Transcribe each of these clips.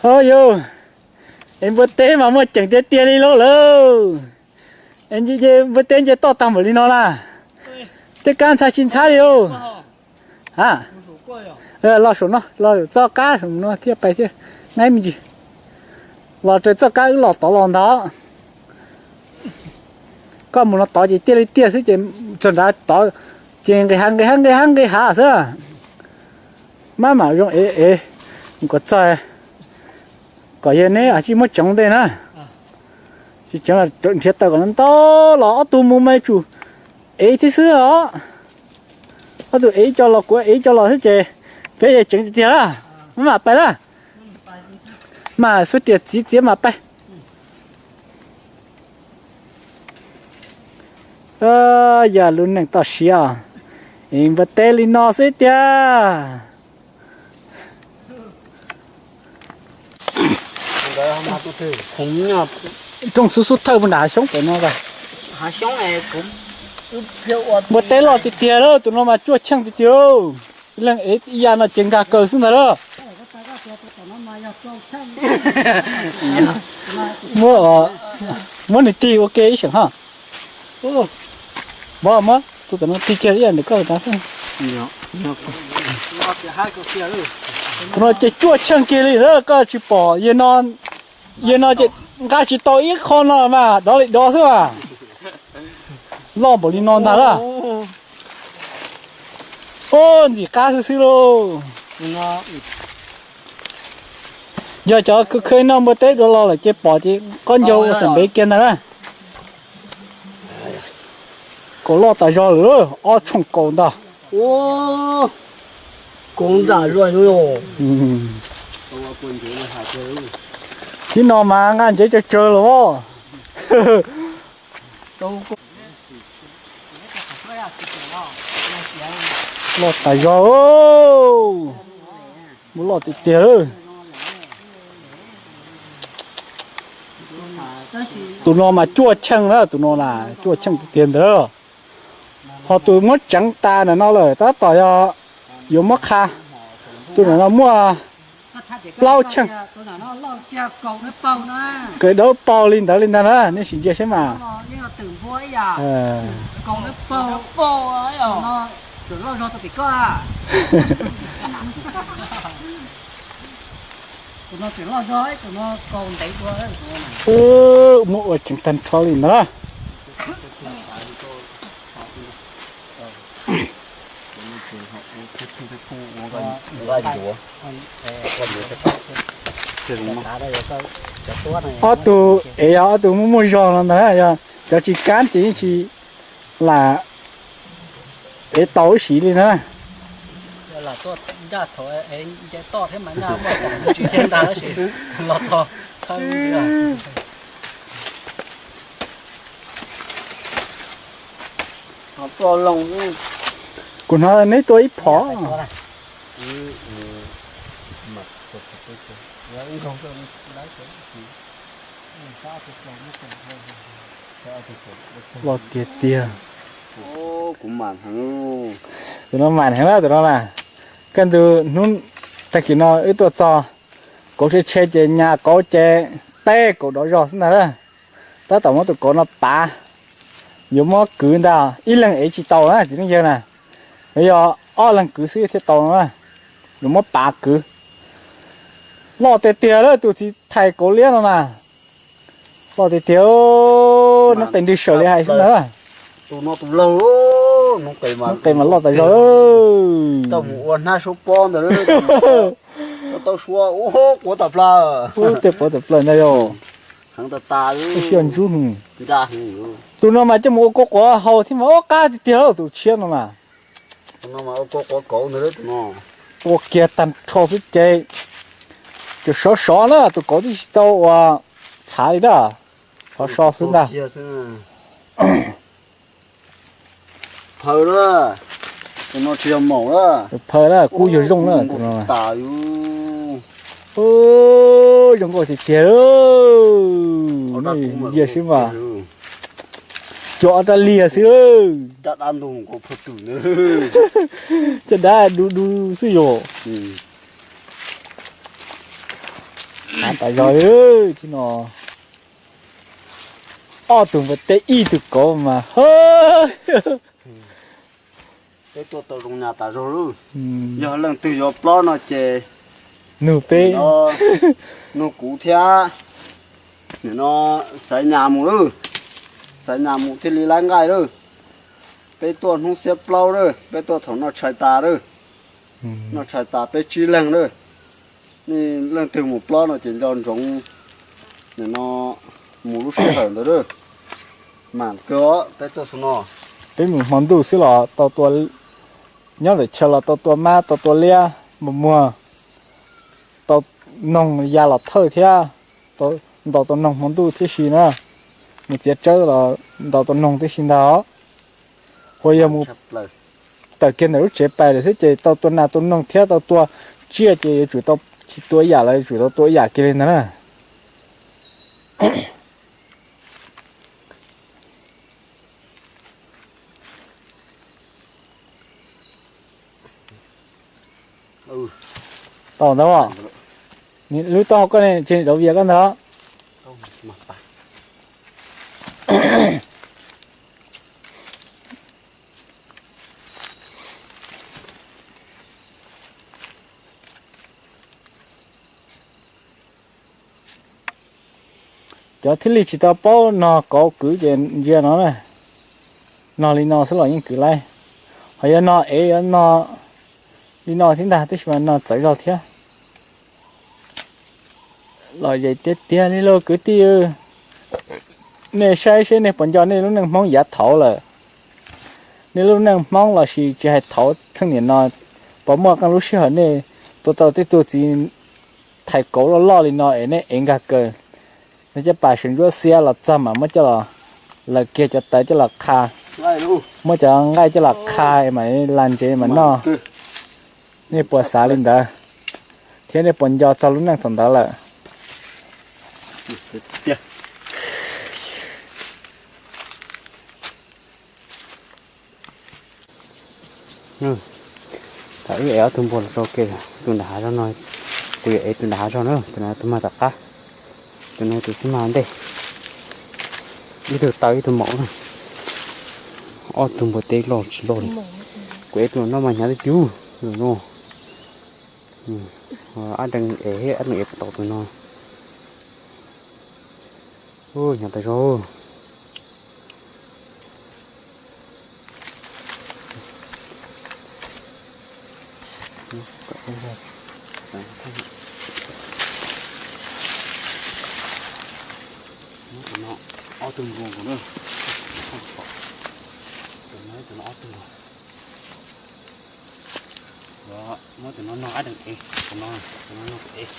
Ho yus, es npua teb mas muaj ceem tiag tiag li lauj lawm. Es npua teb nce toj tag npaum li no na. Tej kab ntxhab tsis ntxhab li lauj. A, los saum no, los saum txoj kab saum no thiaj pais thiaj nqaib me ntsis. Los raws txoj kab wb los tod los ntag. Koj mus no tod ces tiaj li tiaj xwb ces txog nrad tod ces nqis hav nqis hav nqis hav nqis hav xwb. Maj mam zoo ev ev kom txog, kom yog neb tsij muab tseev ntej na. Tsis tseev nrhiav taws kom ntau los ob tug mus mas tsum ev thiab xwb os. Ob tug ev ib co los kuv ev ib co los xwb ces peb yeej tseev tiag tiag. Maj mam pais na. Mas xub riam txiv txiav mas pais. Yog lub neej toj siab, es npua teb li no xwb tiag. Rooj xub xub thawj puag nram hav xyoob pem no. Npua teb loj tiag tiag lawm, tus no mas cuaj cheej tiag tiag. Ib leeg ev ib yam no ces nkag kaws xwb ntag lawm. Muab, muab nws tig ua ke ib seem ho. Muab, muab tus tom no tig kiag ib yam ntawm koj tus no xwb. Tus no ces cuaj cheej kiag li lawm, koj tsis pom, yawg no ces nqa tsis tau ib qho no mas dov li dov xwb mas. Loj npaum li no ntag lawm. Ub, ntxim qab xwb xwb lauj. Yog cov khwv khwv noj npua teb dua los lawm ces pom ces qaub ncaug ua xam npev kiag ntag na. Kaus loj tas zog lawm, ob tshooj kaus ntag. Kaus nram zog. Tib no mas nqa ntsev tsawg tsawg los. Loj tas zog, muaj loj tiag tiag. Tus no mas cuaj cheej na, tus no na cuaj cheej tiag tiag ntawd. Ho tus muab tseev tas ntawm no lawm tab tom yog yuav muab qha. Tus ntawm no muaj plaub cheej. Kaus dawb paug li ntawd li ntag na, nej sim ntsia saib mas. Muab ua tseev tag nrho li ntag na. Ob tug es yog ob tug muaj muaj zog no ntag, yog cov tsis kab ces yeej tsis lam ev tau ib sim li na. Kuv hnov neb tua ib phom. Loj tiag tiag. Tus no mam heev na tus no na. Kaj ntug hnub tag kis no wb tuaj txog, kauv tshe tshe ces nyas kauv ces tej kauv dov zog xwb ntag na. Tab tom muab tus kauv no pav, yuav muab kwv ntag, ib leeg ev tsis tau na txiv neej yawg na. Yuav yog ob leeg kwv xwb thiaj tau no na. Yuav muab pav kwv. Loj tiag tiag lawm tus txiv thais kauv liab no na. Loj tiag tiag, noob qes ntws sawm li hais xwb ntag. Noob qes mas loj tas zog. Tej quav tas plaws ntag yog. Sib ntsuj. Tus no mas coj mus ua kuv quav haus thiab mas ua qab tiag tiag tus tshiab no mas. Ua kiag tag nrho xwb ces, ces sov sov na, tus kauv twb tsis tau ua txhav li na. Sov so xwb ntag. Phaw na, tus no tsis yog maum na. Phaw na, kub yog zoo na tus no. Zoo nkauj tiag tiag. Ntsia sib mas, cuag ob rab liag xwb. Caj dab du du xwb yom. Hnav tas zog li thiab no. Ob tug npua teb ib tug kauv mas ha. Peb tuaj tau zoo nyas tas zog lawm. Yog leej twg yuav plaub no ces nug peb, nug kuv thiab. Nim no xaiv nyas mus lawm, xaiv nyas mus thiaj li laib nqaij lawm. Peb tuaj hnub xiab plaub lawm, peb tuaj thaum noj tshais tas lawm. Noj tshais tas peb tsib leeg lawm. Nej leej twg mus plaub no ces nco ntsoov nim no mus lub sij hawm ntawd lawm. Mas kawg peb tuaj xwb no. Peb mus hmo ntuj xwb los tau tua, nyob ntawm chaw los tau tua mab tau tua liab muag muag, tau noog ya los thawj thiab, ntaus tau noog hmo ntuj thiab si na. Mus txiav tsawb los ntaus tau noog thiab si ntag. Hos yog mus tawm kiag ntawm lub tsev pais lawm xwb ces tau tua nas tua noog thiab tau tua tsiaj ces yuav tsum tau, tsis tua ib yam los yuav tsum tau tua ib yam kiag li ntag na. Tau ntawd, lub taub hau koj ne tsis dov vias koj ntag. Cov thiaj li tsis tau paub no kauv kwv ces ntsia no na. No li no xwb los yeej kwv laib. Ho yog no ev yuav no li no thiab ntag, tab sis mas no txawv zog thiab. Los zem tiag tiag li lauj kwv tij. Nej saib seb nej puas nco nej lub neej Hmoob yav thaud lawm. Nej lub neej Hmoob los sis tsis hais thaud txheej niam no, puas muaj qee lub sij hawm nej tua tau tej tug txiv thais kauv loj loj li no es nej ev nkag kaws, nej coj pas sawv ntsuab xiab los txog mas muab coj los, lawv kiag cov tawv coj los qha, muab cov nqaij coj los qha es mam la ntsev mam noj. Nej puas xav li ntawd, thiab nej puas nco txog lub neej thaum ntawd lawm? Thaum wb ev ob tug npua los rau ke, tus nram hav zog no, kuv yuav ev tus nram hav zog na, tus no tus mag tom qab, tus no tus xib mag ntej. Ib tug taw ib tug maum na. Ob tug npua teb loj tsis loj li. Kuv ev tus no mas hnyav tiag tiag no. Ab deev ev, ab deev ev tau tus no. Hnyav tas zog. Muab tus no ob tug npua nkaus na. Tus no, tus no ob tug. Muab tus no no ab deev ev, tus no, tus no no ev.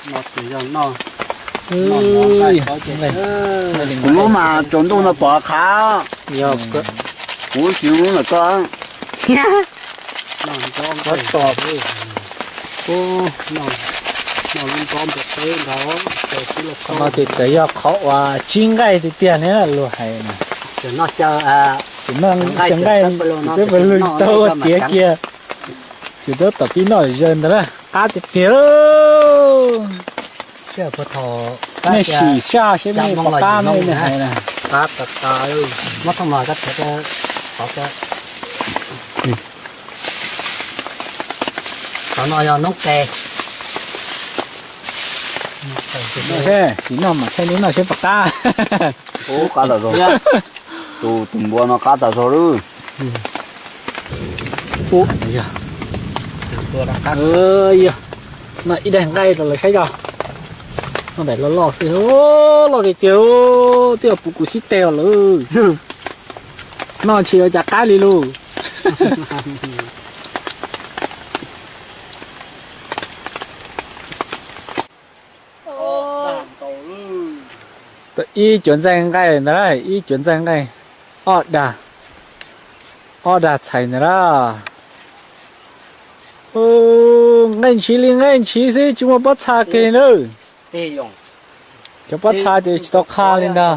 No tus yog noj, noj mov nqaij tod ces. Kuv lub mas tsaus ntuj no pom qhav, kuv tsis lub ntawm koj. No ces txawm yog qhov uas tsib nqaij tiag tiag ne luag hais na. Tsis noj xyaw nqaij, tsis peb pawg lug tsis tau ua tiav kiag. Tsis tau tom pib noj zaws ntawd na, qab tiag tiag. Nej sim saj seb nej pom qab ne, nej hais na. Qhov no yog noob qes. Sim noj mas thaij lub noj seb pom qab. Tus, tus npua no qab tas zog lawm. Noj ib daig nqaij rau lawv saib tso. Noj daim loj loj xwb, loj tiag tiag, twb yog puv kuv xib teg lawm. Noj ntshe yuav cas qab li lauj. Ib cuav ntxaij nqaij ntag, ib cuav ntxaij nqaij, ob dag, ob dag txhais ntag na. Nqaij ntshiv li nqaij ntshiv xwb tsis muaj pob txha kiag li na. Cov pob txha ces tsis tau qha li ntag.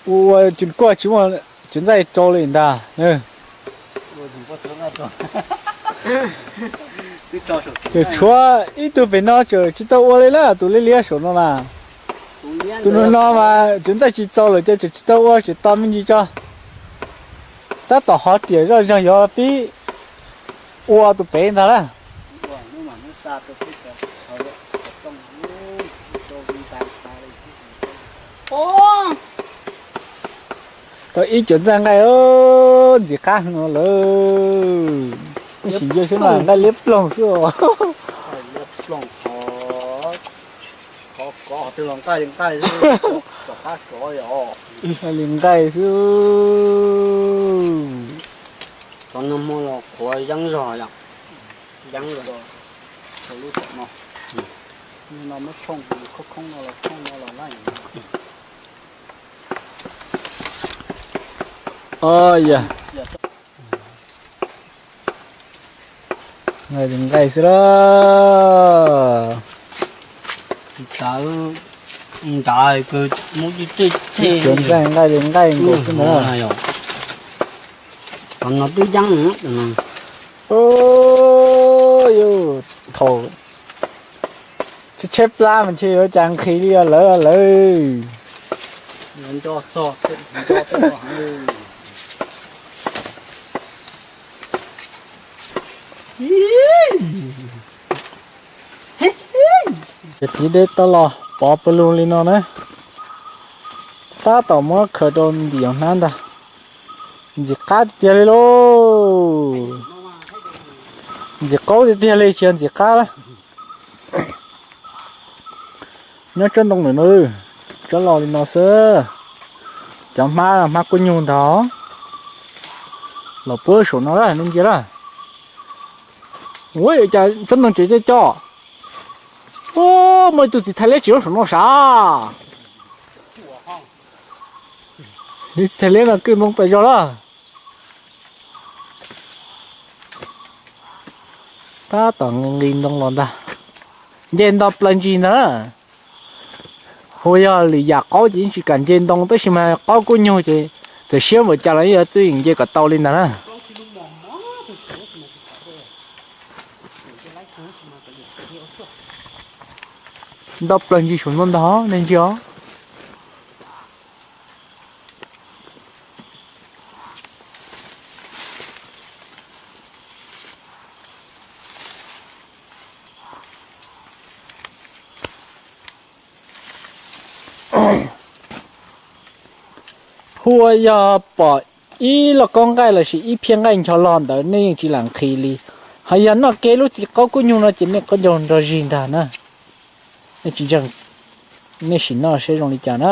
Ua cus kuaj tsis muaj cov ntxaij rau li ntag. Ces tshuav ib tug pem no tseem tsis tau ua li na, tus liab liab saum no na. Tus no no mas cov ntxaij tsis txaus lawm ces tseem tsis tau ua, tseem tos me ntsis tso. Tab tom hov riam zoj zeeg yuav pib ua tus pem ntag na. Tau ib cov ntxaij nqaij ntxim qab heev lawm. Sim ntsia xwb mas nqaij liab ploog xwb os. Nqaij li nqaij xwb. Cov no muaj los qhuav yeeb zog yom. Yeeb zog. Lub tom no, no muab tshooj khoob khoob no los tshooj no los laj. Nqaij li nqaij xwb las. Nrad, nrad muab cov ntxaij nqaij li nqaij nkaus xwb na. Tom no twb yeeb. Thaum tshaib tshaib plab mas ntshe yuav cas nqhis li os lawv lawv. Ces tiv dej tau los pov pawg lug li no na. Tab tom muab khaws rau ntim hnab ntag. Ntxim qab tiag li lauj. Ntxim qaub tiag tiag li, tsis yog ntxim qab. Nyob tsob ntoo ntawm no, tsob los li no xwb. Cov hmab, hmab kub nyug ntag. Los puag saum no lawm, nej ntsia lawm. Ua cas tsob ntoo tseem coj coj. Muaj ib tug txiv thais liab tsis lub saum no sav. Txiv thais liab no kwj ntoo pes zog lawm. Tab tom nqis ntoo los ntag. Nce nto plaws ntsis ntag. Hu yog lwm yam qaub ces yeej tsis kam nce ntoo, tab sis mas qaub kub nyug ces txawm siab npaum cas los yeej yuav twb nce kom tau li ntag na. Nto plaws ntsis saum no ntag, nej ntsia os. Hu ua yog pom ib lauj kaub nqaij lossis ib phiab nqaij ncho log ntawd nej yeej tsis lam nqhis li. Ho yog noj kiag lub txiv qaub kub nyug no ces nej qaub ncaug nrog zig ntag na. Nej tsis ntseeg, nej sim noj seb zoo li cas na.